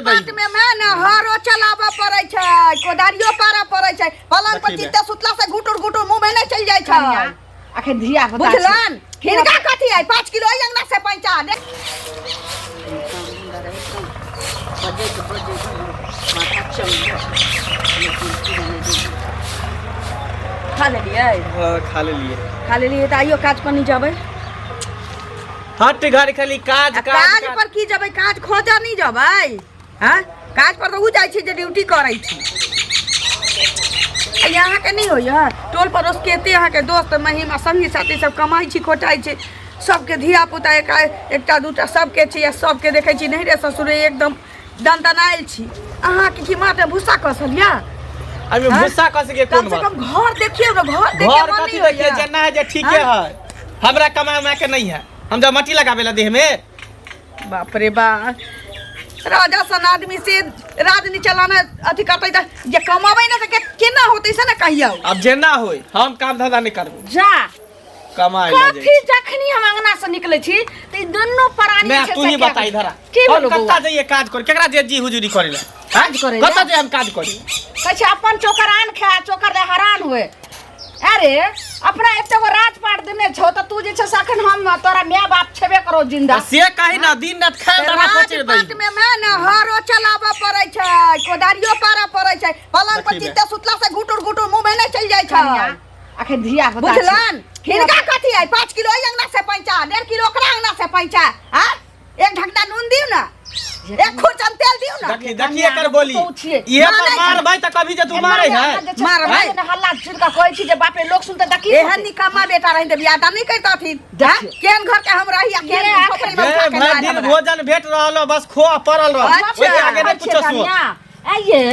पाट में में ने हरो चलाबऽ पड़ै छै, कोदारियो पारऽ पड़ै छै। पलंग पर देखी बे। चित्ते सुतला से घुटुर घुटुर मुंह में नहि चलि जाइ छै। कनिया अखन धिया पुता छै। बुझलन हिनका कथी है? 5 किलो एहि अंगना से पैंचा ने। बजैत बजैत माथा चमकल, लेकिन की जाने जे खा लेलियै? हाँ, खा लेलियै। खा लेलियै तऽ आइयो काज पर नहि जेबै? हट घर, खाली काज। आ काज काज पर की जेबै? काज खोजऽ नहि जेबै? हँ, काज पर तऽ उ जाइ छै जे ड्यूटी करै छै। आ अहाँके नहि होइए? टोल पड़ोस के एते अहाँके दोस्त महिम आ संगी साथी सब कमाइ छी खोटाइ छै, सबके धिया पुता एक एकटा दूटा सबके छै आ सबके देखै छी नहिरे ससुरे एकदम दनदनायल छी। अहाँके की माथे भूसा कसल यऽ? अभी हाँ? भूसा कस के कम कोन से बात? कम घर देखियौ ने, घर देखे घर मन कथी नहीं देखिए? होइए? जेना है जे ठीके हाँ? है। हमरा कमाए उमाए के नहीं है। हम जब मट्टी लगाबे ला देह में। बाप रे बा, राजा सन आदमी से राजनीति चलाना अथी करतै तऽ जे कमाबै ने तऽ केना होतै से ने कहियौ। अब जेना होय, हम काम धंधा नहीं करबो। जा। कमाए ला कथी? जाइ। जखनी हम अंगना से निकले छी तऽ ई दुनू प्राणी मैं छै तू से ही क्या बता, इधर आ। की हम भेलो कत्ता बौआ? जाइए काज कर? केकरा जे जी हुजूरी करे ला? काज करै ला? कत्ता जे हम काज करी? कहै छै अपन चोकर आन खाए, चोकर ले हरान हुए। अरे, अपना एते गो राजपाट देने छौ तऽ तू जे छै से अखन हम तोरा माय बाप छेबे करो जिंदा। से कही ना, दिन रात खाए दाना पचड़ राजपाट दई। में में ने हरो चलाबऽ पड़ै छै, कोदारियो पारऽ पड़ै छै। पलंग पर देखी बे। चित्ते सुतला से घुटुर घुटुर मुंह में नहि चलि जाइ छै। कनिया अखन धिया पुता छै। बुझलन हिनका कथी है? 5 किलो एहि अंगना से पैंचा, 1.5 किलो ओकरा अंगना से पैंचा। आ एक ढकना नून दियौ ने, एक खुरचन तेल दियौ ने। देखी देखी एकर बोली। पुतहु छियै। इहे पर मारै छै। मारबै तऽ कभी जे तू मारै है। मारबै। मारबै हल्ला सुन कऽ कहै छी जे बाप रे, लोक सुनते तऽ की एहन कहतै? निकम्मा बेटा रही तऽ बियाह दान नहि करितथिन। देखियौ। केहन घर के हम रही आ केहन ये झोपड़ी में जे उठा के भरि लायल दिन हमरा। भोजन भेट रहल हो, बस खो आ पड़ल रह। अच्छा। ओहिके आगे नहि छियै कुछो सोच। कनिया। आइये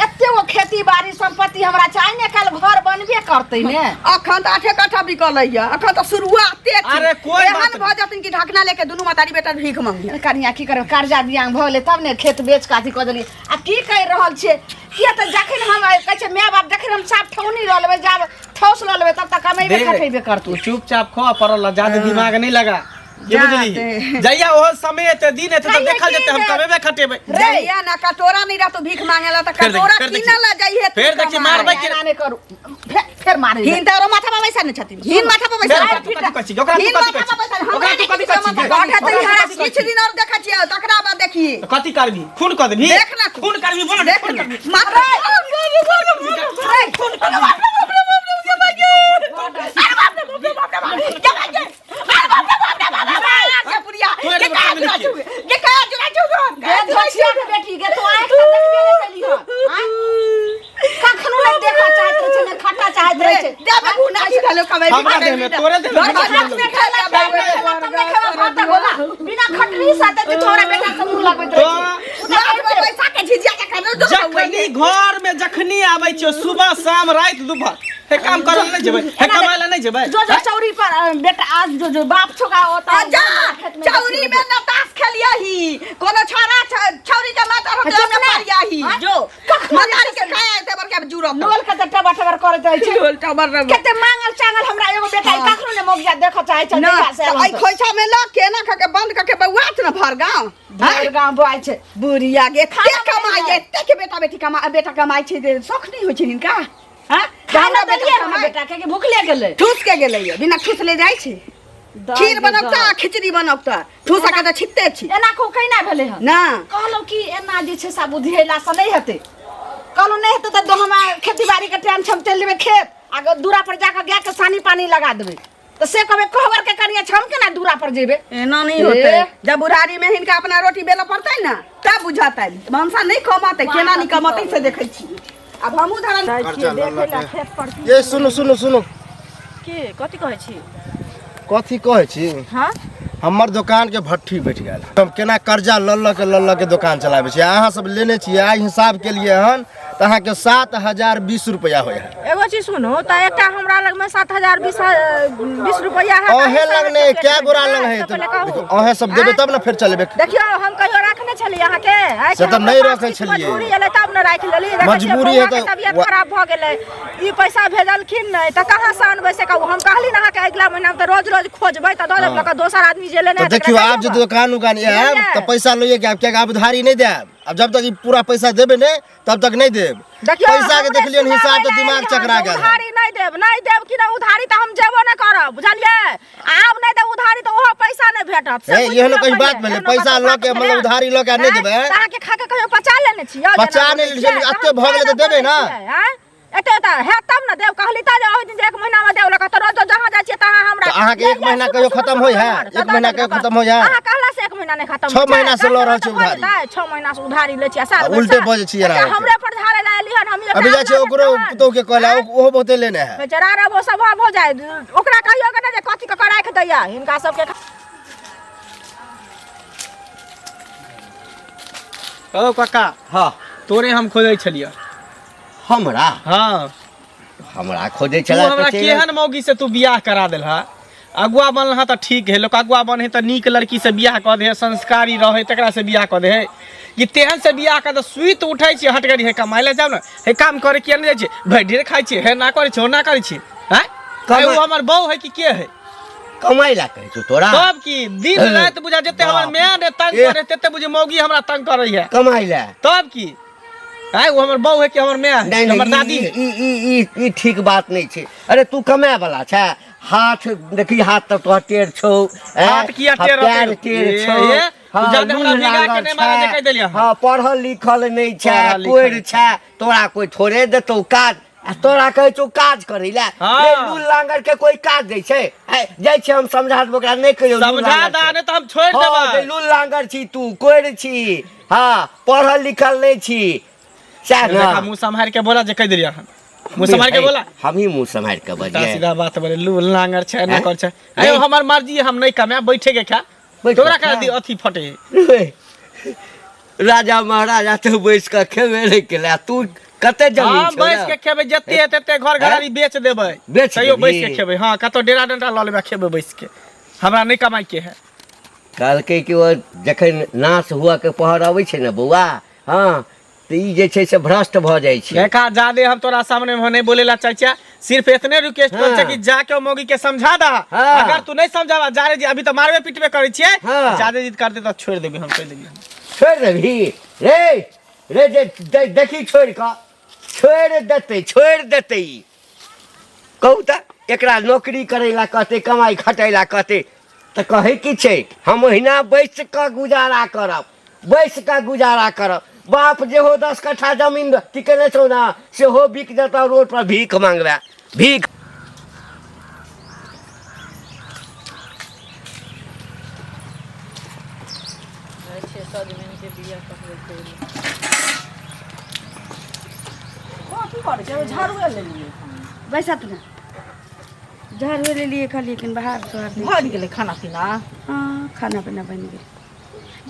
एते गो खेती बाड़ी संपत्ति हमरा चाही ने, कल घर बनबे करतै ने। अखन तऽ 8 कट्ठा बिकल है, अखन तऽ शुरुआते छै। अरे कोई एहन बात भऽ जेथिन कि ढकना लेके दुनू मतारी बेटा भीख मंगिया। कनिया, की करबै? कर्जा दियांग भऽ गेलै तब ने खेत बेच कऽ अथी कऽ देलियै। आ की कहि रहल छियै? किया तऽ जखन हम कहै छै माय बाप, जखन हम साफ ठौनी लऽ लेबै, जाब ठौस लऽ लेबै, तब तक कमेबे देख, खटेबे करतै। तू चुपचाप खो आ पड़ल रह, ज्यादा दिमाग नहीं लगा। की जा बुझली? दे। जहिया ओहो समय एते, दिन एते तऽ कहिया देखल की जेतै, हम जे- कमेबे खटेबै। जहिया ना कटोरा नहीं रहतो भीख मांगे ला तऽ फेर देखी, कटोरा फेर देखी। किनऽ ला जाइहे तू फेर देखी, कमाए। मारबै कि- एना नहि करू, फेर फेर मारै हिन तऽ आरो माथा पर बैसल ने छथिन, हिन माथा पर फेर बैसल ओकरा तू कथी कहै छी? ओकरा तू हिन कथी माथा कहै पर छी? बैसल हमरा ओकरा तू नहि कथी किछु कहै छी? माथा पर ओकरा बैसल। तू कथी कहै किछु छी? दिन और देखै छियै, तकरा बाद देखिए। तऽ कथी करबी? खून कऽ देबही? देख ना तू। खून करबी? बोल। देख खून ना। करबी? माथा खून करबी? तू एने बता मिली गे धोछिया के बेटी गे, तू आँखि से देखबे नहि केली हन, आँय? कखनो नहि देखऽ चाहैत रहै छै, नहि खट्टा चाहैत रहै छै। हमरा देह में, तोरे देह में भात नहि खेला, भात नहि खेला, तब नहि खेबा भात तऽ गोला। बिना खटनी साथे जे तोरा बेटा से मुँह लगबैत रहै छै। जखनी घर में जखनी आबै छियो, सुबह शाम राति दुपहर, हे काम करल नहि जेबै? हे कमाय लए नहि जेबै? जो जो चौरी पर बेटा आज जो जो बाप छोका होता जा चौरी में न ताश खेलियही, कोनो छोरा छौरी के माता होते चुप ओमे ने। पड़ियाही। हाँ? जो मतारी के खाए आते बड़का जुरत नोल के तऽ टबर टबर करैत रहै छै। लोल टबर रबर। कते मांगल चांगल हमरा एगो बेटा हाँ। कखनो ने मोगिया देखऽ चाहै छै। ना देखा से तऽ एहि खोइछा में ल केना खा के बंद कऽ के बौआत न भर गाँव। भरि गाँव बौआइ छै। बुढ़िया गे, खाना एते कमाइ बनेलहुँ। एते के बेटा बेटी कमा, बेटा कमाइ छै जे शौख नहि होइ छै हिनका? हाँ, खाना हमरा बेटा देलियै हमरा कमाइ बेटा के कि भुखले गेलै? ठूस के गेलै ये, बिना ठूस ले जाइ छै। खीर बनौता, खिचड़ी बनौता, ठूसा के तऽ छिटते छी। एना को कैना भेलै हन? ना। कहलहुँ कि एना जे छै से आब बुधिएला से नहि हेतै। कहलहुँ नहि हेतै तऽ हमरा खेती बाड़ी के टाइम छै, हम चलि जेबै खेत आ दूरा पर जाकऽ गाय के सानी पानी लगा देबै। तऽ से कहबै कहबर के कनिया छै, हम केना दूरा पर जेबै? एना नहीं ए। होते। जब बुढ़ारी में हिनका अपना रोटी बेलऽ पड़तै ने तब बुझतै। भनसा नहि कमतै, केना नहि कमतै से देखै छी। आब हमहूँ धरन कर्जा लऽ लऽ के। ये सुनू सुनू सुनू। के कथी कहै छी? कथी कहै छी? हाँ। हमर दोकान के भट्ठी बैठ गेल। हम केना कर्जा लऽ लऽ के लऽ लऽ के दोकान चलाबै छी। अहाँ सब लेने छियै। आइ हिसाब केलियै हन तऽ अहाँके 7020 रुपैआ होइ है। एगो चीज सुनू तऽ, एकटा हमरा लगमे 7020 20 रुपैआ है। अहें लग नहि, कै गोरा लग है? तऽ तऽ पहिले कहू। देखियौ, अहें सब देबै तब ने फेर चलेबै। देखियौ, हम कहियो रखने छलियै अहाँके? आइ से तऽ हमरा नहि पास रखै किछु छलियै। मजबूरी एलै तब ने राखि लेली। देखै छियै, मजबूरी है बौआके तऽ तबियत खराब भऽ गेलै, ई पैसा भेजलखिन नहि तऽ कहाँ से अनबै से कहू। हम कहली ने अहाँके अगिला महीना तऽ रोज रोज खोजबै तऽ दऽ देब। लऽ कऽ दोसर आदमी जे लेने तऽ हेतै, देखियौ, तकरा आब जे कहियौ। दोकान उकान आयब बुझलियै? तऽ पैसा लइए के आयब, कियाकि आब उधारी नहि देब। आब जब तक ई पूरा पैसा देबै नहि तब तक नहि देब। देखियौ, पैसा के हमरे देखलियनि हिसाब तऽ सुनाबै दिमाग लए चकरा एलियै गेल। हन, उधारी नहि देब, नहि देब कि नहि उधारी तऽ हम जेबो नहि करब, बुझलियै? आब नहि देब उधारी तऽ ओहो पैसा नहि भेटत से हे, बुझि एहनो लिअ कहीं पहिले। बात भेलै? एहनो पैसा कतौ लऽ के बात मतलब भेलै? उधारी लऽ के आ नहि आँय? देबै? तऽ अहाँके खा के कहियो पचा लेने छियै? पचा जेना नहि बोलै लेने छियै, छियै, एते भऽ गेलै तऽ देबै ने? आँय? एते तऽ हैत तब ने देब। कहली तऽ जे ओहि दिन जे एक महीनामे देब लऽ कऽ, तऽ रोज रोज जहाँ जाइ छियै तहाँ हमरा तऽ अहाँके एक ले, ले, महीना सुनू, कहियो सुनू, खतम सुनू, होइ है? सुनू, एक महीना तऽ कहियो खतम होइ है? अहाँ कहला से एक महीना नहि खतम छओ होइ छै। महीना से लऽ रहल छी तऽ भऽ उधारी। जेतै, 6 महीना से उधारी लै छी आ साल आ भरि उल्टे साल। बजै छी एकटा अहाँ। हमरे पर झाड़े लए एली हन, हम एकटा अभी जाइ छियै हमरा ओकरो भेटल हन। पुतोहु के कहला, ओहो बहुते लेने है। बेचारा रहो सब भऽ जाय, ओकरा कहियो के नहि जे कथी कऽ के राखि दैया हिनका सबके। ओ काका। हाँ। तोरे हम खोजै छलियै। हमरा? हाँ। हमरा खोजै तू छला? हमरा केहन मौगी से तू बियाह करा देलहा? अगुआ बनल तऽ ठीक है, लोक अगुआ बने तऽ नीक लड़की से बियाह कऽ दे है, संस्कारी रहे तकरा से बियाह कऽ दे है, कि तेहन से बियाह कऽ दे सुति उठै छी हट करी हे कमाइ लए जाउ ने, हे काम करे किया नहि जाइ छी, भरि ढेर खाइ छी, हे ना करै छी, ओना करै छी। आँय, ओ हमर बहू है कि के है? कमाइ ला कहै छौ तोरा? तब की दिन राति बुझा जते हमर माय ने तंग करे तते बुझे मौगी हमरा तंग करै है कमाइ ला। तब की आँय, ओ हमर बहू है कि हमर माय है? नहीं नहीं, हमर दादी ई है? ई ई ई ई ठीक बात नहीं छै। अरे तू कमाए वाला छै? हाथ देखी, हाथ तऽ तोहर टेढ़ छौ, ऐं? हाथ किया टेढ़ हाँ, पैर रहतै? टेढ़ ए, छौ। ए, तू हाँ, जादे हमरा लूल भीगा के लागल नहि मारा छै। जे कहि देलियै हन। हाँ, पढ़ल लिखल नहि छै, पढ़ल लिखल कोरि छै, तोरा कोइ थोड़े देतौ काज। आ तोरा कहै छौ काज करै लए? हाँ। रे लूल लांगर के कोइ काज दै छै? ऐ, जाइ छै हम समझा देबो ओकरा, नहि कहियौ लूल समझा लांगर दा छै। नहि तऽ हम छोड़ि हाँ, देबै। जे लूल लांगर छी तू, कोरि छी, हाँ, पढ़ल लिखल नहि छी, सएह ने? देखा, मुँह सम्हारि के बोला जे कहि देलियै हन, मुँह सम्हारि के बोला। हमही मुँह सम्हारि के सीधा बजियै? सीधा बात बोले, लूल लांगर छै ना हैं? कर छै। अरे नहीं। हमर मर्जी है, हम नहीं कमाए, बैठे के खा। बैठ तोरा के का खा। अथी फटे? राजा महाराजा तऽ बैस कऽ खेबे नहि केलै, तू कते जमीन हम छौ बैस ने? के खेबै, जते हेतै तते घर घरारी बेच देबै। बेच तैयो बैस के देबही? खेबै। हाँ, कतौ डेरा डंडा लऽ लेबै, खेबै बैस के, हमरा नहि कमाइ के है। कहलकै कि ओ जखन नाश हुअ के पहर अबै छै ने बौआ, हाँ, तऽ ई जे छै से भ्रष्ट भऽ जाइ छै। देखा, जादे हम तोरा सामने में नहीं बोले ला चाहे छियै, सिर्फ इतने रिक्वेस्ट करै छियै हाँ। कि जाके ओ मौगी के समझा दा। हाँ। अगर तू नहीं समझावा, जादे जी अभी तो मारबे पीटबे करै छियै, हाँ। जादे जिद करते तो छोड़ देबी हम, कहि देबी हम। छोड़ि देबही? रे रे जे देखी, छोड़ि कऽ छोड़ि देतै, छोड़ि देतै ई। कहू तऽ, एकरा नौकरी करै लए कहतै, कमाइ खटै लए कहतै तऽ कहै की छै, हम ओहिना बैस कऽ गुजारा करब, बैस कऽ गुजारा करब। बाप जेहो 10 कट्ठा जमीन टिकेने छौ ने, सेहो बिक जेतौ, रोड पर भीख मांगबै, भीख। की करै छै? झाड़ुए लेलियै। बैसत ने, झाड़ू लेलियै, कहलियै कि बाहर सोहर दै। भऽ गेलै खाना पीना? हँ, खाना पीना बनि गेल।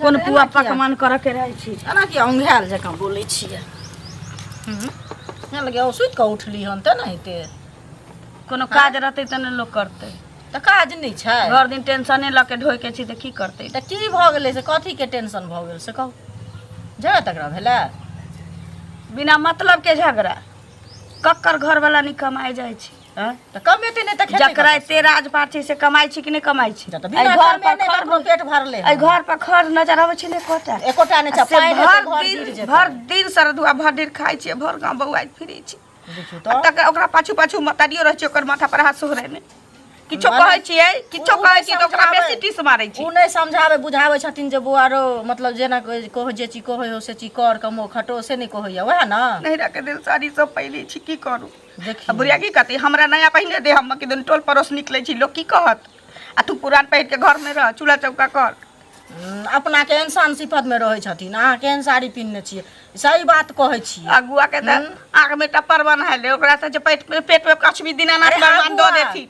कोन पुआ पकवान करऽ के रहै छी? एना किया औंघायल जकाँ बोलै छियै? लगे ओ सुति कऽ उठली हन तऽ नहि हेतै। कोनो काज रहतै तऽ ने लोक करतै। तऽ काज नहि छै? भरि दिन टेंशने लऽ के ढोइके छी तऽ की करतै? तऽ की भऽ गेलै से? कथीके टेंशन भऽ गेल से कहू? झगड़ा तगड़ा भेलै? बिना मतलब के झगड़ा। कक्कर घरवाला नहि कमाइ जाइ छै। आँय? तऽ कमेतै नहि तऽ खेतै जकरा कतऽसँ? एते राजपाट छै से कमाइ छै कि नहि कमाइ छै? तऽ एहि बिना घर कमेने पर खर ककरो पेट भरले एहि घर पर खर नजर अबै छै ने एकोटा? एकोटा नहि छै। से पानि हेतै, भर घर गिर दिन जेतै। भर दिन सरधुआ भर दिन खाइ छियै, भर गाँव बौआइत फिरै छी। देखियौ आ तऽ तकर ओकरा पाछू पाछू मतारियो रहै छै, ओकर माथा पर हाथ सोहरेने। किछो मने कहै छियै, किछो ओ कहै नहि छियै तऽ ओकरा समझाबै। बेसी टीस मारै छै। ओ नहि समझाबै बुझाबै छथिन जे बौआ रो, मतलब जेना कहै जे चीज कहै हो से चीज कर, कमो खटो, से नहि कहैया, वएह ने? नैहरा के दिल साड़ी सब पहिरे छी, की करू? देखियौ। आ बुढ़िया की कहतै? हमरा नया पहिने दे, हम कि दिन टोल पड़ोस निकलै छी, लोक की कहत? आ तू पुरान पहिर के घर में रह, चूल्हा चौका कर। अपना के इंसान सिफत में रहै छथिन, अहाँ केहन साड़ी पिन्हने छियै? सही बात कहै छियै। अगुआ के तऽ आँख में टप्पर बन्हायल, ओकरा से जे पेट में, पेट में कछबी दीनानाथ अरे भगवान दऽ अगुआ- देथिन।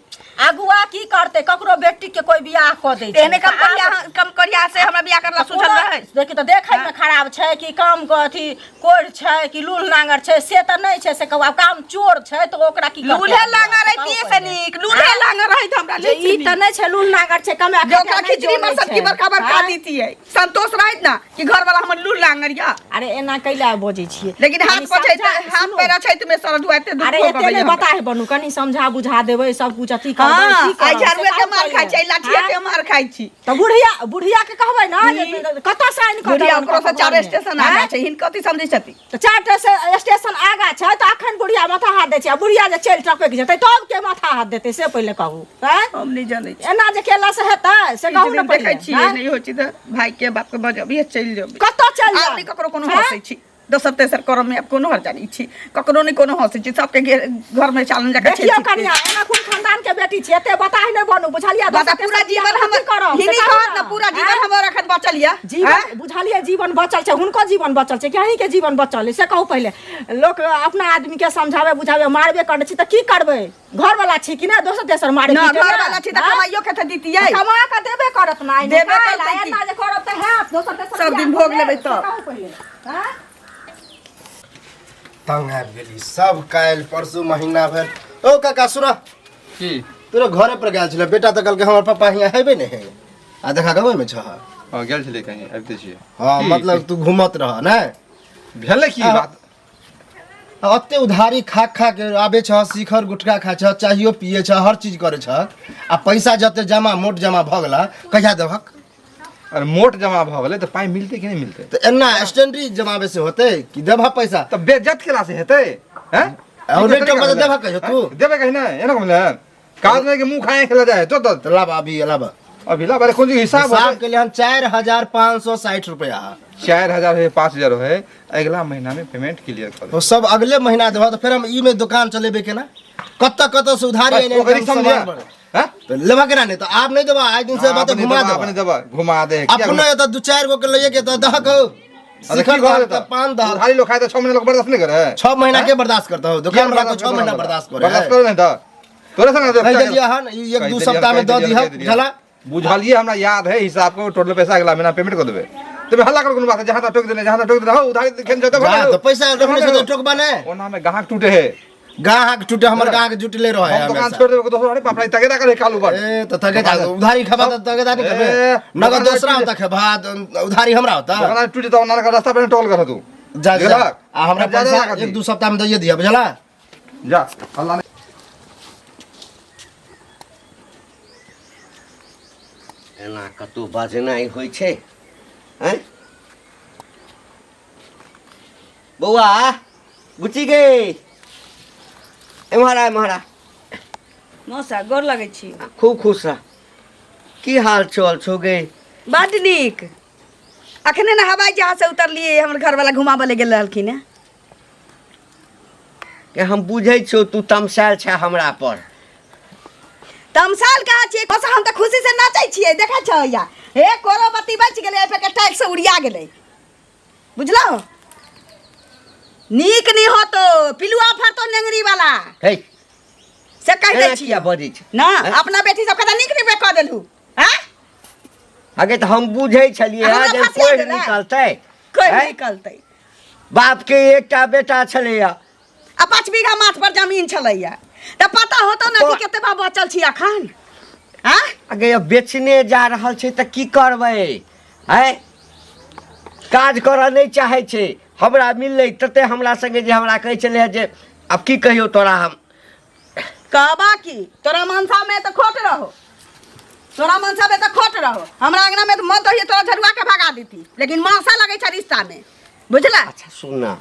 अगुआ की करतै? ककरो बेटी के कोई बियाह कऽ दै छै। एहने कम तऽ आब- करिया, कम करिया से हमरा बियाह करला सुझल रहै? देखी तऽ, देखै मे खराब छै कि काम के अथी कोढ़ छै कि लूल नांगर छै, से तऽ नहि छै से कहू। आब काम चोर छै तऽ ओकरा की करतै? लूल्हे लांगर कहू रहितियै से पहिले। नीक, लूल्हे लांगर रहैत हमरा जे नहि ई तऽ नहि छै लूल नांगर छै, कमे जे ओकरा खिचड़ी में सब्जी बड़का बड़का दितियै, संतोष रहैत ना कि घर वाला हमर लूल लांगर या। अरे एना कैला बजै छियै? लेकिन हाथ कनी पछैत समझा- हाथ सुनू। पैर अछैत में सरधुआ एते दुख अरे हो एते गबै नहि हमरा। बताहे बनू, कनी समझा बुझा देबै सब कुछ अथी हाँ करबै हाँ की आइ करब, से झाड़ुए के कहू मार खाइ पहिले। छी आइ लाठिए आँय? के मार खाइ छी तऽ बुढ़िया बुढ़िया के कहबै ना जे कतऽ से आनि कऽ बुढ़िया देबनि ओकरो से कतऽ चार घरमे? स्टेशन आँय? आगा छै हिनकर कथी समझै छथि तऽ चारिटा से स्टेशन आगा छै तऽ अखन बुढ़िया माथा हाथ दै छै आ बुढ़िया जे चलि टपकि जेतै तब के माथा हाथ देतै से पहिले कहू आँय? हम नहि जनै छी एना जे केला से हेतै से कहू ने देखै पहिले छियै आँय? नहि होइ छै तऽ भाई के बाप के बजबिहे चलि जेबै कतऽ चलि आब जायब नहि ककरो कोनो आँय? हँसै छी दोसर तेसर करम में आब कोनो हरजा नहि छी ककरो नहि कोनो हँसै छी सबके घर में चालन जकाँ देखियौ कनिया एना कोन खानदान के बेटी छी एते बताह नहि बनू बुझलियै बाबा दोसर पूरा तेसर जीवन बियाह हमर की करब से हिनी कहू कहत ना पूरा जीवन आँय? हमर अखन बचल या जीवन बुझलियै जीवन बचल छै हुनको जीवन बचल छै कि अहींके जीवन बचल है से कहू पहिले लोक अपना आदमी के समझावे बुझावे मारबे करै छी तऽ की करबै घरवाला छी कि नहि दोसर तेसर मारे ना पीटे घर वाला छी तऽ आँय? कमाइयो के तऽ दितियै कमा कऽ देबे करत ना देबे करतै की? एना जे करब तऽ हैत दोसर तेसर सब दिन बियाह भोग कऽ लेबै लेब, तब। से कहू पहिले आँय? तंग आबि गेली सब काल्हि परसू महीना भरि ओ काका सुन की तोरा घरे पर गेल छलै बेटा तऽ कहलकै हमर पप्पा हियाँ हेबे नहि है आ देखा गाँवेमे छह हँ गेल छलियै कहीं आबिते छियै हँ की? मतलब तू घूमत रह ने भेलै की बात अते उधारी खा खा के आबे छह शिखर गुटखा खा छह चाहियो पिए छह हर चीज करे छह आ पैसा जते जमा मोट जमा भऽ गेला कहिया देबहक अरे मोट जमा भऽ गेलै तऽ पाइ मिलतै कि नहि मिलतै तऽ एना स्टेंडरी जमाबे से होतै कि देबह पैसा तऽ बेज्जत केला से हेतै हैं और नहीं टोकबा तऽ देबह कहियो तू देबै कहीं ना एना कम ले काज नहीं के मुंह खाए खेला जाए तो तऽ लाब अभी लाब अभी लाब अरे कौन चीज हिसाब हिसाब के लिए हम 4560 रुपया 4000 है 5000 है अगला महीना में पेमेंट क्लियर कर तो सब अगले महीना देबह तऽ फेर हम ई में दुकान चलेबे केना कतऽ कतऽ से उधारी आनि आनि के हम सामान बढ़े। हैं? तो लेबा केना नहीं तो आप नहीं देबा आज दिन से बात घुमा देबा अपने देबा घुमा दे अपने एतऽ दू चारि गो के लइए के तऽ दहक शिखर दहक तऽ पान दहक उधारी लोग खाए तो 6 महीना लोग बर्दाश्त नहीं करे 6 महीना के बर्दाश्त करता हो दुकान वाला को 6 महीना बर्दाश्त करे बर्दाश्त करे नहीं तो तोरे से ना कहि देलियै हन ई एक दू सप्ताह में दऽ दिहक बुझला बुझलिए हमरा याद है हिसाब को टोटल पैसा अगला महीना पेमेंट कर देबे तो हल्ला कर कोनो बात है जहां तक टोक देने जहां तक टोक देने हो उधारी खेन जते जा तो पैसा रखने से तो टोकबा ने ओना में ग्राहक टूटे है ग्राहक टूटे हमर ग्राहक जुटले रहे हम दुकान छोड़ देबे दोसर अरे बाप रे तगेदा करे कालू पर ए तो तगेदा उधारी खेबा तो तगेदा नहीं खेबे नगद दोसरा होता खेबा उधारी हमरा होता दुकान टूटे तो ओना का रास्ता पे टोल कर तू जा जा आ हमरा पैसा एक दू सप्ताह में दइए दिया बुझला जा अल्लाह एना कतहु बजनाइ होइ छै आँय बौआ बुच्ची गे एम्हर आ एम्हर आ मौसा गोर लगै छी खूब खुश रह की हाल चाल छौ गे बड्ड नीक अखने ने हवाई जहाज से उतरलियै हमर घरवाला घुमाबऽ लए गेल रहलखिन हेँ के हम बुझै छियौ तू तमसायल छै हमरा पर तमसाल कहाँ छियै बस हम तऽ खुशी से नाचै छियै देखै छौ या हे कोरो बत्ती बचि गेलै एहि पे के टाइल्स उड़िया गेलै बुझलौ नीक नहि होतो पिलुआ फरतो नेंगरी वाला हे से कहि दै एना छियै किया बजै छै ना हैं? अपना बेटी सबके तऽ नीक नहि कऽ देलहु हैं अगे तऽ हम बुझै छलियै हमरा जे फसिया कोइ देला। निकलतै कोइ हैं? निकलतै बाप के एकटा बेटा छलैया आ 5 बीघा माथ पर जमीन छलैया तऽ पता होतो ना कि कते बा बचल छी अखन हैं अगे अब बेचने जा रहल छै तऽ की करबै हैं काज करऽ नहि चाहै छै हमरा मिललै तते हमरा संगे जे हमरा कहै छलै जे आब की कहियौ तोरा हम कहबा की तोरा मनसा में तऽ खोट रहो तोरा मनसा में तऽ खोट रहो हमरा अंगना में तऽ मन तो तोरा झरुआ के भगा देती लेकिन मासा लगे छै रिश्ता में बुझला अच्छा सुन ना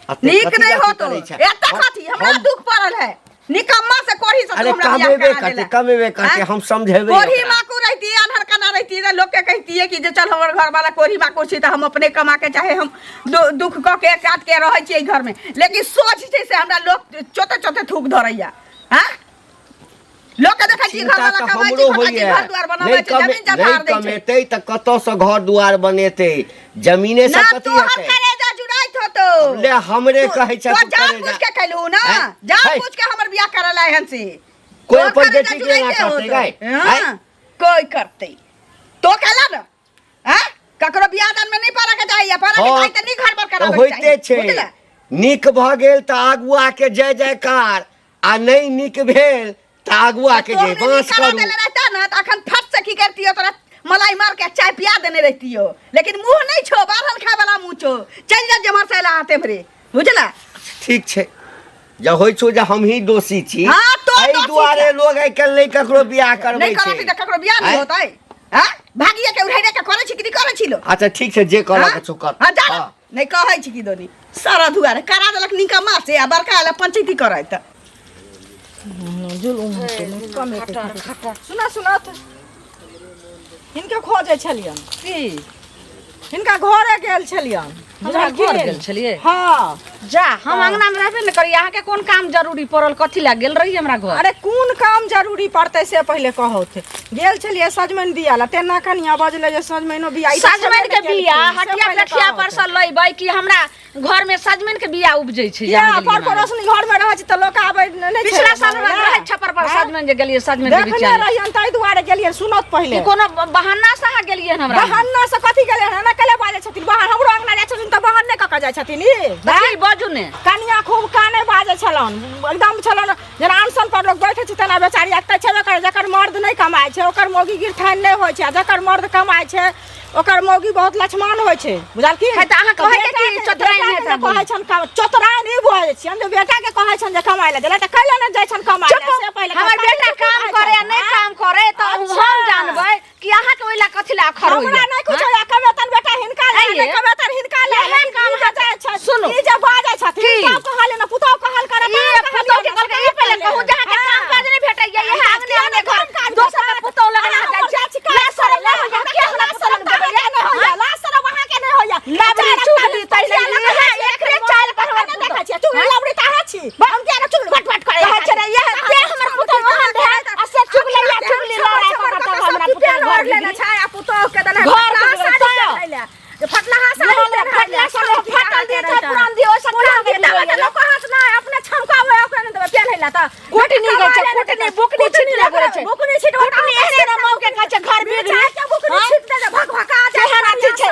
अते नीक कथी नहीं जाति हो तो करै छै? एता कथी हमरा दुख पड़ल है निकम्मा से कोढ़ी से तू अरे हमरा बियाह कमेबे करा करते देला। कमेबे करते आँय? हम समझेबे कोढ़ी ओकरा। माकू रहती अनहर कना रहती तऽ लोग के कहतिए कि जे चल हमर घर वाला कोढ़ी माकू छी तऽ हम अपने कमा के चाहे हम दुख कऽ के काट के रहै छियै घर में लेकिन सोच छै से हमरा लोग चोते चोते थूक धरैया हाँ लोग के देखै छी घर चिंता वाला तऽ कमाइ छै हमरो खटाइ छै होइए घर दुआर बनाबै नहि छै जमीन कमे जथार नहि दै छै कमेतै तऽ कतऽसँ घर दुआर बनेतै जमीने से ना कथी तोहर हेतै करेजा जुड़ाइत होतो ले हमरे कहै छै तो तू जान करेजा। बुझ के कैलहु ना हैं? जान है। बुझ के हमर बियाह करल है से कोई तोहर अपन करेजा बेटी के एना जुड़ाइते करतै होतो। गै हाँ, हैं? कोई करतै तो कहला ना हैं ककरो बियाह दान में नहीं पड़े के चाहिए पड़े के हाँ, चाही तऽ नीक घर पर तऽ कराबे के होइते चाही छै बुझला नीक भऽ गेल तऽ आगुआ के जय जयकार आ नहि नीक भेल तऽ आगुआ के जे तोहरे बाँस नीक करा करू देले रहता ना तऽ अखन फट से की करतियो तोरा मलाई मार के चाय पिया देने रहतियो लेकिन मुंह नहीं छो बारहल खाए वाला मुंह छो चल जा जेम्हर से अयला तेम्हरे बुझला ठीक छै जे होइ छौ जे हमही दोषी छी हाँ तो एहि दोष दुआरे लोग आइ काल्हि नहि ककरो बियाह करबै नहि करत छै तऽ ककरो बियाह नहि आँय? होतै हँ भागिए के उड़ाइए के करै छी कि नहि करै छी लोक अच्छा ठीक छै जे करऽ हाँ? के छौ कर हाँ, जा हाँ। नहि कहै छी कि दोनी सारा दुआरे करा देलक निकम्मा से आ बड़का आयल पंचायती करैत सुना सुना तऽ हिनके खोजै छलियन की हिनका घरे गेल छलियन हमरा घर गेल छलियै हाँ जा हम अंगना में रहबे ने करी अहाँके कोन काम जरूरी पड़ल कथी लए गेल रही हमरा घर अरे कोन काम जरूरी पड़तै से पहिले कहौथ गेल छलियै सजमनि बिया ला तेना कनिया बजलै जे सजमनिो बिया ई तऽ सजमनि के छेबे ने बिया केलखिन, से हटिया पहिले पेठिया कहौथ। पर से लैबै कि हमरा घर में सजमनि के बिया उपजै छै किया अहाँ गेलियै पर मांगै। पड़ोसनी घर में रहै छै तऽ लोक आबै नहि छै पिछला साल मांगै हमरा ला। रहै छप्पर पर आँय? सजमनि जे गेलियै सजमनि के देखने बिचा रहियन ताहि दुआरे गेलियै सुनत पहिले ई कोनो बहाना से अहाँ गेलियै हन हमरा बहाना से कथी गेलियै हन एना केले बाजै छथिन बाहर हमरो अंगना जाइ छथिन तऽ बहाने कऽ कऽ जाइ छथिन ई देखी बाजू ने कनिया खूब काने बाजै छलन एकदम छलन जेना अनशन पर लोक बैठे छै तेना बेचारी एक तऽ छेबे करै जकर मर्द नहि कमाइ छै ओकर मौगी गिरथान नहि होइ छै आ जकर मर्द कमाइ छै ओकर मौगी बहुत लक्ष्मान होइ छै बुझलखिन है तऽ अहाँ कहै के कि चतुराइन है तऽ कहै छन चतुराइन ई बुझै छियन जे बेटा के कहै छन जे कमाइ लए गेलै तऽ कैला नहि जाइ छन कमाइ लए से पहिले हमर बेटा काम करे या नहि काम करे तऽ हम जानबै कि अहाँ के ओइला कथी लए अखर होइया हमरा नहि कुछ होइया कमेतन बेटा हिनका ले आइये। नहि कमेतन हिनका ले एहन काम ई जे जाइ छै सुनू। ई जे बाजै छथिन की? तब कहल ने पुतहु कहल करे ई पुतहु के कहलकै ई पहिले कहू जे अहाँके काम काज नहि भेटैया इएह अंगने अंगने घर दोसर के पुतहु लग अहाँ जाइ छी ला शरम नहि होइया किया हमरा पुतहु लग जेबै नहि होइया ला शरम अहाँके नहि होइया लबड़ी चुगली तैले इएह एकरे चालि पर हमर नहि देखै छियै चुगली लबड़ी तऽ अहाँ छी हम किया ने चुगली भट भट करै कहै छै ने इएह ते हमर पुतहु ओहन भेल आ से चुगलैया चुगली लड़ाइ कऽ कऽ तब हमरा पुतहु घर लेने छै आ पुतहु के देने घर के फटलाहा देने साड़ी छै। पहिरै लए। जे फटलाहा साड़ी यहाँ पहिरै फटला लए, साड़ी सब फटल के दिए रहै छै पुरान दिए ओहिसँ पुरान काम दिए देबै तऽ लोक हाथ नहि अपने छमकाबै ओकरा नहि देबै पेन्है लए तऽ कुटनी गै छै कुटनी बुकनी छिटले गोरे छै बुकनी छिटबै कुटनी एहने ने मौ के कहै छै घर बिगड़ी बुकनी छिट दे भक भका जाय केहन अथी छै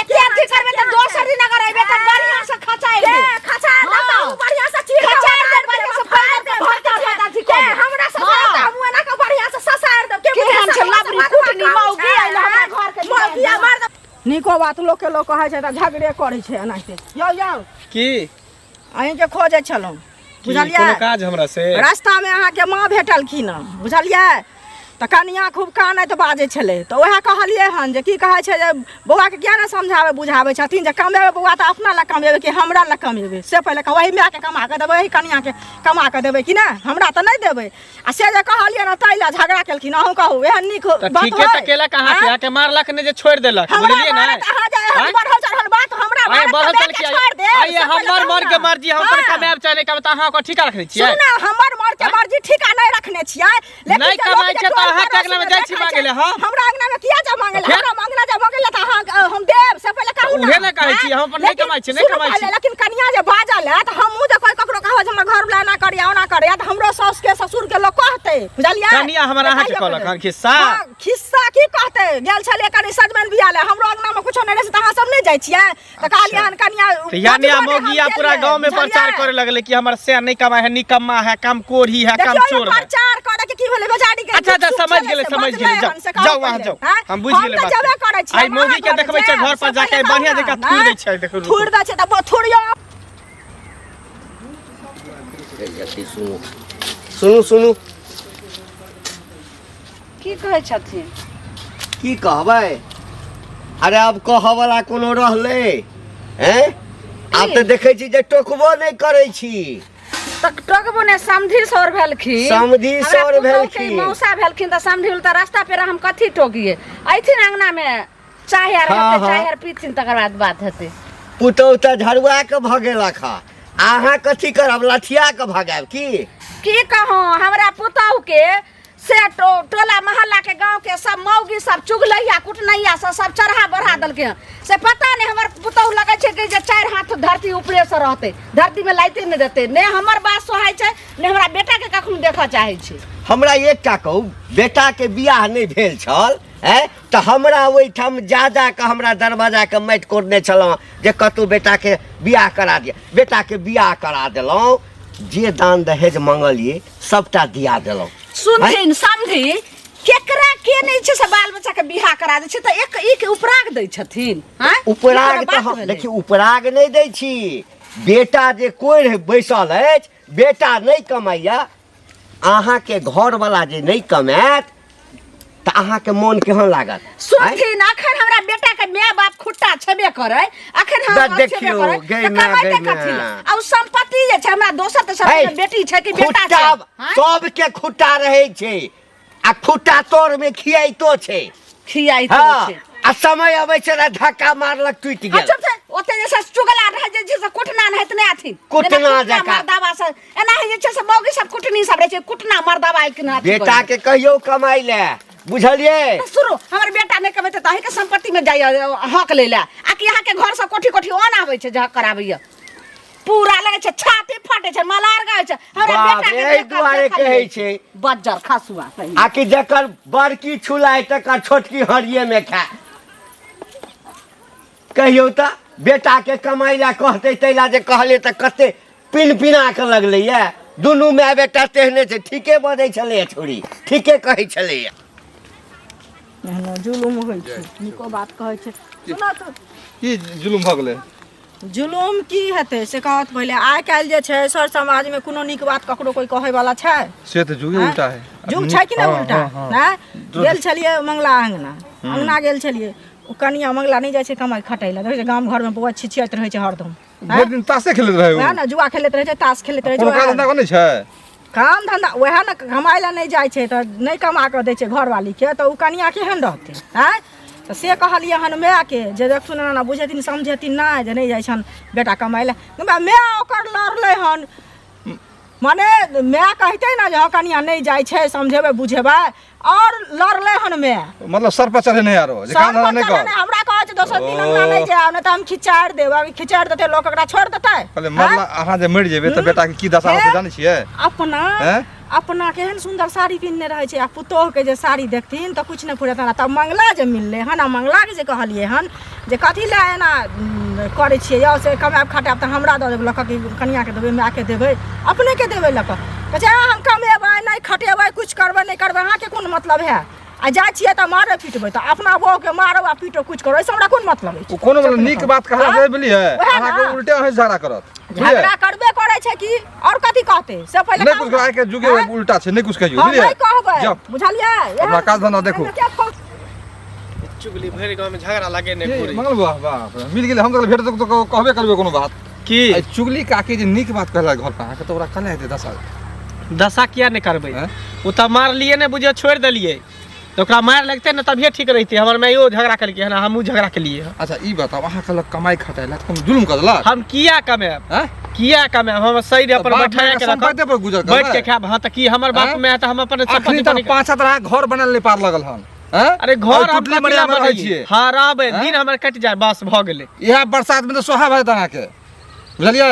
एते अथी करबै तऽ दोसर दिन अगर अयबै तऽ बढ़िआँ से खचाइ के देब खचा दे हाँ। तऽ बढ़िया से चीर के खचाइ बना देब, बढ़िआँ से फाड़ फाड़ दे देब, भरता भरता भरता अथी के कऽ देब। हमरा सब हाँ। तऽ हम एना के बढ़िया से ससार देब के केहन छै लबड़ी कुटनी मौगी आइल हमरा घर के मौगी मार दे नीको बात लोक के लोक कहै छै तऽ झगड़े करै छै एनाहिते यौ यौ की अहीँके खोजै छलहुँ की बुझलियै कोनो काज हमरा से रास्तामे अहाँके माँ भेटलखिन हँ बुझलियै तऽ कनिया खूब कानैत बाजै छलै तऽ उएह कहलियै हन जे की कहै छै जे बौआके किया नहि समझाबै बुझाबै छथिन जे कमेबै बौआ तऽ अपना लए कमेबै कि हमरा लए कमेबै से पहिले कहू एहि मायके कमा कऽ देबै एहि कनियाके कमा कऽ देबै कि नहि हमरा तऽ नहि देबै आ से जे कहलियै ने ताहि लए झगड़ा केलखिन अहूँ कहू एहन नीक तऽ बात ठीके तऽ होइ? केलक अहाँके आँय? आके मारलक नहि जे छोड़ि देलक हमरा बुझलियै ने मारत अहाँ जे एहन आँय? बढ़ल चढ़ल बात हमरा आइ मारत बढ़ल तऽ चल बेटा की छोड़ि देब, आइ से पहिले हमर कहू मर के ने। मर्जी हम अपन हाँ। कमायब चाहे नहि कमायब तऽ अहाँ ओकर ठीका रखने छियै सुनू ने हमर मर के मर्जी ठीका नहि रखने छियै लेकिन नहि जे लोक कमाइ जे छै तऽ टोल अहाँके पड़ोस अङ्गनामे मे जाइ छी देखै माँगै छै, लए, हँ? हमरा अंगना में किया जा मांगे लए फेर? हमरा अंगना जा मांगे लए तऽ अहाँ हम देब से पहिले कहू तऽ ने उहे ने कहै छी, आँय? हम अपन नहि लेकिन कमाइ छी, नहि सुनू कमाइ छी। पहिले, लेकिन कनिया जे बाजल है तऽ हमहूँ जे कोइ ककरो कहबै जे हमर घर वाला एना करैया ओना करैया तऽ हमरो साउस के ससुर के लोक कहतै बुझलियै कनिया हमर तऽ अहाँके कहियो कहलक कहियो। हन खिस्सा? हाँ, खिस्सा की कहतै गेल छलियै कनि सजमनि बिया लए हमरो अंगना में कुछो नहि रहै छै तऽ अहाँ सब नहि जाइ छियै तऽ कहलियै हन कनिया तऽ यानी बजबो नहि हम मौगिया पूरा केलियै, गांव में प्रचार बुझलियै? करे लगले कि हमर से नहीं कमाए है निकम्मा है काम कोढ़ी है काम देखियौ चोर ये है प्रचार करे के की भेलै बेचारी के अच्छा, अच्छा, दुख सुख समझ छलै गेलै, से समझ बचलै गेलै, जाउ, हन से कहू जाउ अहाँ पहिले, जाउ, आँय? हम बुझि हम गेलै तऽ बात जेबे के। करै छी आइ हम मौगी के अहाँ देखबै छै जायब, घर पर से जाके पहिले बढ़िआँ कहू जकाँ ने, थूरि दै छै, देखू, रुकू। थूरि दै छै तऽ थूरियौ सुनू सुनू सुनू की कहै छथिन की कहबै अरे आब कहऽवला कोनो रहलै हैं आब तऽ देखै छी जे टोकबो नहि करै छी तऽ टोकबो ने समधि सौर भेलखिन समधि हमरा सौर पुतोहु के भेलखिन। मौसा भेलखिन तऽ समधि भेल तऽ रास्ता पेरा हम कथी टोकिए अयथिन अंगना मे चाय आर हाँ, हेतै हाँ। चाय आर पीथिन तकर बाद बात हेतै पुतहु तऽ झरुआ कऽ भगेलक हँ अहाँ कथी करब लठिया कऽ भगायब की की कहूँ हमरा पुतोहु के से टोला मोहल्ला के गांव के सब मौगी सब चुगलैया कुटनैया सब सब चढ़ा बढ़ा देलकै हन से पता नहि हमर पुतोहु लगै छै कि जे चारि हाथ धरती ऊपरे से रहतै धरती मे लाइते नहि देतै ने हमर बात सोहाइ छै ने हमरा बेटा के कखनो देखऽ चाहै छै हमरा एकटा कहू बेटाके बियाह नहि भेल छल आँय तऽ हमरा ओहिठाम जा जा कऽ हमरा दरवाजाके माटि कोड़ने छलहुँ जे कतहु बेटाके बियाह करा दिअ बेटाके बियाह करा देलहुँ जे दान दहेज मंगलियै सबटा दिया देलहुँ सुनथिन समझी केकरा के नहि छै से बाल बच्चा के बियाह करा दै छै तऽ एक एक उपराग दै छथिन आँय? ई उपराग कोनो तऽ बात हम भेलै? देखियौ उपराग नहि दै छी बेटा जे कोढ़ि बैसल अछि बेटा नहि कमाइया अहाँके घरवला जे नहि कमायत तऽ अहाँके मोन केहन लागत आँय? सुनथिन अखन हमरा बेटा के माय बाप खुट्टा छेबे करे अखन हम द छेबे देखियौ, करे गै तऽ माय, कमेतै गै माय। कथी लए? आ उ संपत्ति जे छै हमरा दोसर तेसर है, के बेटी छै कि बेटा छै खुट्टा आँय? सबके खुट्टा रहै छै आ खुट्टा तोर में खियाइतो छै खियाइतो हाँ छै आ समय अबै छै ने धक्का मारलक टूटि आ गेल चुप से ओते जे छै चुगला रहै जे छै से कुटना नहि नहि अथी कुटना जेना जकाँ। मर्दावा से एना है जे छै से मौगी सब कुटनी सब रहै छै कुटना मर्दावा एक ना अथी बेटा करै। के कहियो कमाइ ले बुझलियै तऽ सुनू हमर बेटा नहि कमेतै तऽ अहीँके सम्पत्तिमे जाइए हक लै लए आ कि अहाँके घरसँ कोठी कोठी अन्न आबै छै जे हक कराबैए पूरा लगै छै छाती फटै छै मलार गै छै हमरा बाप बेटा रे, के एहि देखल दुआरे देखल कहै नहि। छै बज्जर खसुआ सही आ कि जकर बड़की छुलाय तकर छोटकी हरिये मे खाय कहियौ तऽ बेटा के कमाइ लए कहतै ताहि लए जे कहलियै तऽ कते पिन पिना कऽ लगलैया दुनू माय बेटा तेहने छै ठीके बजै छलैया छौड़ी ठीके कहै छलैया एहनो जुलुम होइ छै नीको बात कहै छै सुनऽ तऽ की जुलुम भऽ गेलै जुलुम की हेतै से कहत पहिले आइ काल्हि जे छै सर समाजमे कोनो नीक बात ककरो कोइ कहैवला छै से तऽ जुगे आँय? उल्टा है जुग छै कि नहि हाँ, उल्टा हाँ, हाँ। नहि गेल छलियै मंगला अङ्गना अङ्गना गेल छलियै ओ कनिया मंगला नहि जाइ छै कमाइ खटै लए देखै छै गाम घरमे बौआ छिछियाइत रहै छै हरदम भरि दिन तासे खेलैत रहै ओ वएह ने जुआ खेलैत रहै छै ताश खेलैत रहै छै कोनो काज वएह धंधा नहि छै काम धंधा वएह ने कमाइ लए नहि जाइ छै तऽ नहि कमा कऽ दै छै घरवालीके तऽ ओ कनिया केहन रहतै आँय तऽ से कहलियै हन मायके जे देखथुन एना एना बुझेथिन समझेथिन नहि जे नहि जाइ छनि बेटा कमाइ लए माय ओकर लड़लै हन मने माय कहतै ने जे हँ कनिया नहि जाइ छै समझेबै बुझेबै और लड़लै हन माय मतलब सर पर चढ़े नहि आरो जे सर काम धंधा पर नहि चढ़े कर नहि, हमरा कहै छै दोसर दिन ओ। अंगना नहि जायब नहि तऽ हम खिचारि देब अभी खिचारि देतै लोक एकरा छोड़ि देतै कहले मरला अहाँ जे मरि जेबै तऽ बेटा के की दशा होतै जानै छियै अपना हैं? अपना केहन सुन्दर साड़ी पिन्हने रहै छै आ पुतोहके जे साड़ी देखथिन तऽ किछु नहि फुरेतनि तब मंगला जे मिललै हन आ मंगलाके जे कहलियै हन जे कथी लए एना करै छियै यौ से कमायब खटायब तऽ हमरा दऽ देबै लऽ कऽ कि कनिआँके देबै मायके देबै अपनेके देबै लऽ कऽ कहै छै हम कमेबै नहि खटेबै किछु करबै नहि करबै अहाँके कोन मतलब है आ जाइ छियै तऽ मारबै पिटबै तऽ अपना बहूके मारो आ पीटो किछु करो एहिसँ हमरा कोन मतलब अछि ओ कोनो मतलब नीक बात कहला से बुझलियै वएह अहाँके ने। उल्टे अहीं झगड़ा करत बुझलियै झगड़ा करबे करै छै कि आओर कथी कहतै से पहिले नहि कहू कुछ ने। आइ के जुगे आँय? उल्टा छै नहि कुछ कहियौ हँ, बुझलियै नहि कहबै जाउ बुझलियै अपना काज धंधा देखू। चुगली भरि गाँव में झगड़ा लगे ने ये, मंगल बाबा बाप रे, मिल गेलै हम तऽ भेट तऽ कहबे करबै कोनो बात की आ चुगली काकी जे नीक बात कहला घर पर अहाँके तऽ ओकरा कहले हेतै दशा दशा किया नहि करबै हैं? ओ तऽ मारलियै नहि बुझियौ छोड़ि देलियै तऽ ओकरा मारि लगतै ने तभिए ठीक रहितै हमर माइयो झगड़ा केलकै हन हमहूँ झगड़ा केलियै हन। अच्छा ई बताउ अहाँ कहलक कमाइ खटाइ लए तऽ कोनो जुलुम कऽ देलक हम किया कमायब हैं? किया कमायब हम शरीर तऽ अपन बाप बैठा मायके के रखब सम्पत्ति पर गुजर करबै? बैठ के खायब हँ तऽ की हमर बाप हैं? माय तऽ हम अपन अखनी सम्पत्ति तक पर पाँच हाथ अहाँ घर बनल नहि पार लगल हन हैं? अरे घर और हम टुटली कथी मरिया लए मे रहै बनैयै? छियै हँ रहबै हैं? दिन हमर कटि जाय बस भऽ गेलै इएह बरसात मे तऽ सोहा भऽ जेतै अहाँके बुझलियै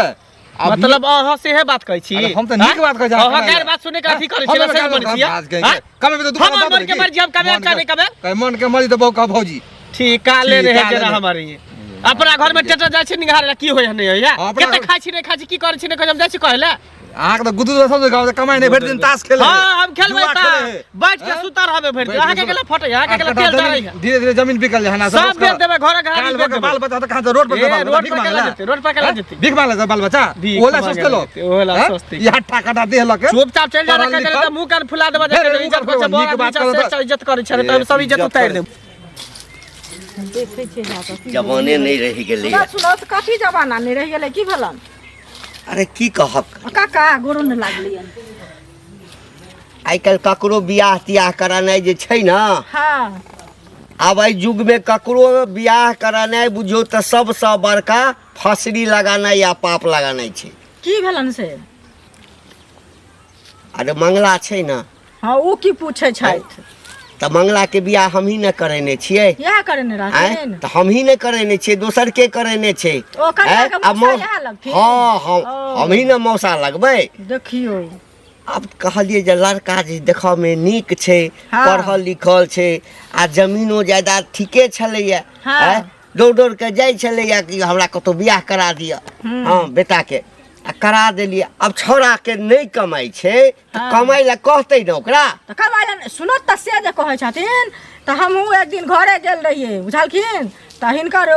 अभी- मतलब अहाँ सेहे बात कहै छी अरे हम तऽ नीक बात कहै छी अहाँ अहाँ गैर बात सुनै के अथी करै छी हम से गैर बनै बात छियै कहै हाँ? छी। कमेबै तऽ दू हमर टाका दऽ मन के देबै मर्जी हम कमेब मन चाहे नहि के- कमेब कहे मन के मर्जी तऽ बहु कह भौजी ठीक काले ठीक, रहे काले जेना रहे। हमर ई अपना घर में टेटर जाइ छी निहारे ला की होय है नहि होय है हाँ, अपना कते घर- खाइ छी नहि खाइ छी की करै छी नहि करै छी हम जाइ छी कहै ला अहाँके तऽ गुदू सब गाँव से कमाइ नहि भरि दिन ताश खेले हाँ हम खेलबै जुआ तऽ खेले है। बैठ के हैं? सुता रहबै भरि दिन बैठ के अहाँके सुता- गेला फटै अहाँके आठ गेला कट्ठा तेल जमीन- जरै है धीरे धीरे जमीन बिकल जाइ है ना सब बेच देबै घरे घराड़ी काल बेच भऽ के बाल देबै बच्चा तऽ कहाँ से रोड पर ए, से बाल बच्चा रोड भीख पर मांगे केला ला? जेतै, रोड पर केला हैं? जेतै? भीख मांगे ला बाल बच्चा भीख ओला मांगे सोचते ला लोग जेतै, ओला हैं? सोचतै। ई हट्ठा कट्ठा देह लऽ के चुपचाप चलि जा पढ़ल रखै लिखल। तऽ मुँह कान फुला देबै हे रे, जे मुँह इज्जत कान करै छै फुला, नीक बड़ बात आदमी करत। छै इज्जत करै छै तऽ सब इज्जत इज्जत उतारि करै। देब देखै छियै जा कऽ जमाने नहि रहि गेलैए सुनऽ सुनऽ तऽ कथी जमाना नहि रहि गेलै की भेलन अरे की कहब काका गोरो नहि लागलै आइ काल्हि ककरो बियाह तियाह करानाइ जे छै ने हँ आब एहि युगमे ककरो बियाह करानाइ बुझियौ तऽ सबसँ बड़का फसरी लगानाइ या पाप लगानाइ छै की भेलन से अरे मंगला छै ने हँ ओ की पूछै छथि तऽ मंगलाके बियाह हमही ने करेने छियै इएह करेने आँय रहथिन तऽ हमही ने करेने छियै दोसर के करेने छै ओ कनियाँके आँय? आ मौसा इएह लगथिन? हँ हम ओ। हमही ने मौसा लगबै देखियौ आब कहलियै जे लड़का जे देखऽमे नीक छै हँ। पढ़ल लिखल छै आ जमीनो जायदाद ठीके छलैया हँ। आँय? दौड़ दौड़ के जाइ छलैया कि हमरा कतहु बियाह करा दिअ हँ बेटाके आ करा देलियै आब छौड़ाके नहि कमाइ छै तऽ हँ। कमाइ लए कहतै ने ओकरा तऽ कमाइ लए सुनत तऽ से जे कहै छथिन तऽ हमहूँ एक दिन घरे गेल रहियै बुझलखिन तऽ हिनकर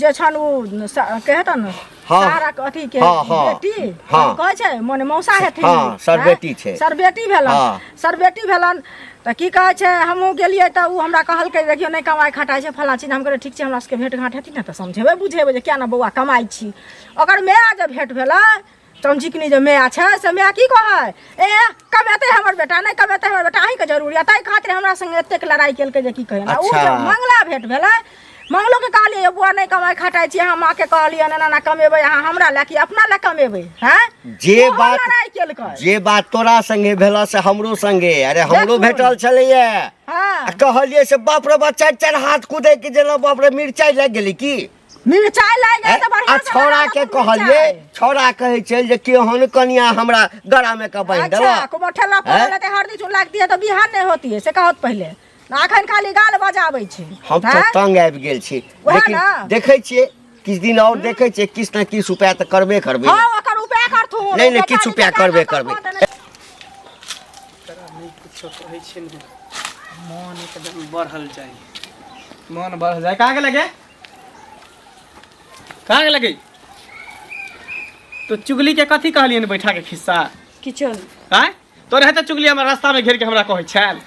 जे छनि ओ कहतन हाँ। सारक अथी के हाँ, हाँ। बेटी हाँ। कहै छै मने मौसा हेथिन हाँ, सरबेटी छै। सरबेटी भेलन हाँ। सरबेटी भेलन तऽ की कहै छै हमहूँ गेलियै तऽ ओ हमरा कहलकै देखियौ नहि कमाइ खटाइ छै फलाँ चीज हम कहलियै ठीक छै हमरा सबके भेट घाँट हेतै ने तऽ समझेबै बुझेबै जे किया ने बौआ कमाइ छी ओकर माय जे भेट भेलै चमचिकनी जे माय छै से माय की कहै ए कमेतै हमर बेटा नहि कमेतै हमर बेटा अहीँके जरूरी है ताहि खातिर हमरा संगे एतेक लड़ाइ केलकै जे की कहै ओ जे अच्छा। मंगला भेट भेलै मंगलोके कहलियै यौ बौआ नहि कमाइ खटाइ छी अहाँ माँके कहलियै एना एना कमेबै अहाँ हमरा लए कि अपना लए कमेबै हैं जे ओहो बात लड़ाइ केलकै जे बात तोरा संगे भेला से हमरो संगे अरे हमरो देखू। भेटल छलैया हँ आ कहलियै से बाप रे बाप चारि चारि हाथ कुदै के जेना बाप रे मिरचाइ लागि गेलै की मिरचाइ लागि गेल तऽ आ बढ़िआँ से छौड़ा लगा के देलक कहलियै मिरचाइ। छौड़ा कहै छै जे केहन कनिया हमरा गरा में के बान्हि अच्छा देलक कुमार ठेला हैं? पड़ल रहतै हरदी चून लगती है तऽ बिहान नहि होती है से कहत पहिले अखन खाली गाल बजाबै छै हम तऽ हैं? तंग आबि गेल छी वएह लेकिन ने। देखै छियै किछु दिन आओर देखै छियै किछु ने किछु उपाय तऽ करबे करबै हँ ओकर उपाय करथुन नहि, नहि, ओ किछु बेचारी उपाय के करबे कान करबै। कऽ देने नहि कुछो कहै छै ने मन एकदम बढ़ल जाइ मन बढ़ल जाइ कहाँ गेलै गे कहाँ गेलै गे तो चुगली के कथी कहलियन बैठा के खिस्सा किछो नहि आँय तोरे हेतै चुगली हमरा रास्ता में घेर के हमरा कहै छल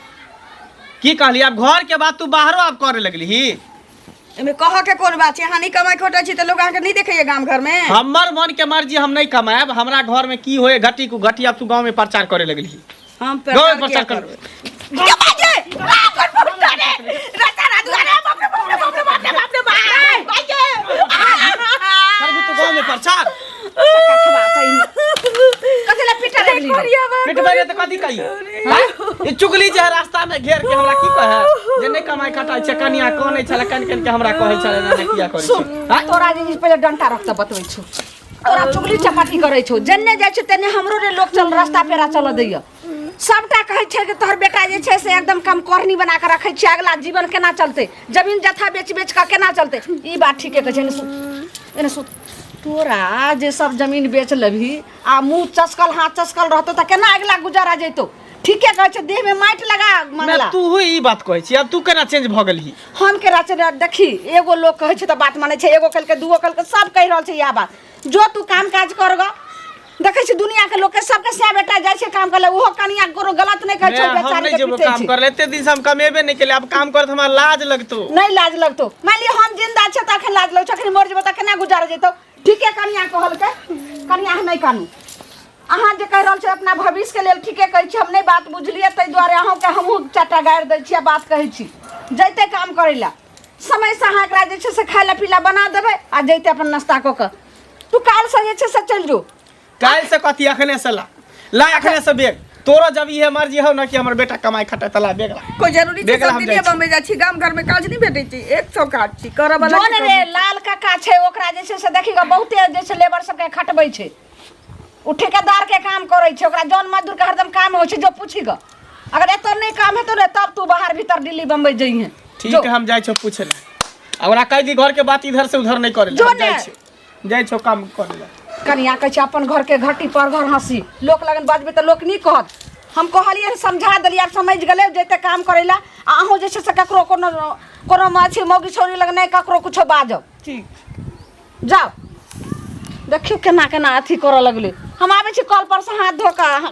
की कहली आब घर के बात तू बाहरो आब करे लगली एहिमे कहऽ के कोन बात छै अहाँ नहि कमाइ खटै छी तऽ लोक अहाँके नहि देखैया गाम घरमे हमर मन के मर्जी हम नहीं कमाएब हमरा घर में की होए घटी कु घटी आब तू गांव में प्रचार करे लगली हम गाँव में प्रचार प्रचार किया कर करबै के बाजे आ कर फुटा रे राता रात अरे बाप रे बाप रे बाप रे बाप रे बाप रे बाप बाजे करबी तू गांव में प्रचार कथी लए पीटऽ लगली रे? पिटबै रे तऽ कथी कही हैं? ई चुगली जे है रास्ता में घेर के हमरा की कहे जे नहीं कमाई खटाई छै कनिया कनै छले कन कन के हमरा कहै छले एना किया करै सुन छै हैं? तोरा जे छै पहिले डंटा रख तऽ बतबै छौ तोरा चुगली चपाटी करै छौ जेन्ने जाइ छै तेन्ने हमरो रे लोक चल रास्ता पेरा चलऽ दैया सबटा कहै छै कि तोहर बेटा जे छै से एकदम कम करनी बना कऽ रखै छै अगला जीवन केना चलतै जमीन जथा बेच बेच कऽ केना चलतै ई बात ठीके कहै छै एने सुत एने सुत तोरा जे सब जमीन बेच लेबही आ मुँह चसकल हाथ चसकल रहतौ तऽ केना अगला गुजारा जैतौ ठीके कहै छै देहमे माटि लगा मैं मंगला तू ही ई बात कहै छी आब तू केना चेंज भऽ गेलही हम केना छै देखी एगो लोक कहै छै तऽ बात मानै छै एगो कहलकै दूगो कहलकै सब कहि रहल छै इएह बात जो तू काम काज कर गऽ देखै छी दुनिया के लोक के सबके सएह बेटा जाइ छै काम करे ओहो कनिया कोनो गलत नहि कहै छै मैं हम बेचारी नहीं के जेबो पीटै काम छै कर एते दिन से हम कमेबे नहीं केले अब काम करत हमरा लाज लगतो नहि लाज लगतौ मानि लिअ हम जिंदा छै तऽ अखन लाज लगै छै अखन मरि जेबो तऽ केना गुजारा जेतौ ठीके कनिया कहलकै कनिया अहाँ नहि कानू अहाँ जे कहि रहल छी अपना भविष्यके लेल ठीके कहै छी हम नहि बात बुझलियै ताहि दुआरे अहूँके हमहूँ चारिटा गारि दै छी आ बात कहै छी जैते काम करै लए समयसँ अहाँ एकरा जे छै से खाय लए पी लए बना देबै आ जैते अपन नाश्ता कऽ कऽ तू काल्हिसँ जे छै से चलि जो काल्हि से कथी अखने से ला ला अखने से बेग तोरो जब इहे मर्जी हो ना कि हमर बेटा कमाई खटे त ला बेग ला कोई जरूरी छै बेग ला सब हम दिने जाइ छी। बम्बई जाइ छी गाम घर में काज नहि भेटै छै एक सौ काज छी करऽ वाला जोन रे लाल काका छै ओकरा जे छै से देखी गऽ बहुते जे छै लेबर सबके खटबै छै ओ ठेकेदार के काम करै छै ओकरा जन मजदूर के हरदम काम होइ छै जो पूछी गऽ अगर एतऽ नहि काम हेतौ ने तब तू बाहर भीतर दिल्ली बम्बई जइहे ठीक है हम जाइ छौ पूछे ला आ ओकरा कहि दी घर के बात इधर से उधर नहीं करे ला जो हम जाइ ने। छी जाइ छौ काम करे ला कनिया कहै छै अपन घर के घटी पर घर हंसी लोक लगन बजबै तऽ लोक नहि कहत हम कहलियै हन, समझा देलियै आब समझि गेलै जैते काम करै लए आ अहूँ जे छै से ककरो कोनो कोनो अथी मौगी छौरी लग नहि ककरो कुछो बाजब ठीक जाउ देखियौ केना केना अथी करऽ लगलै हम आबै छी कल पर से हाथ धो कऽ खा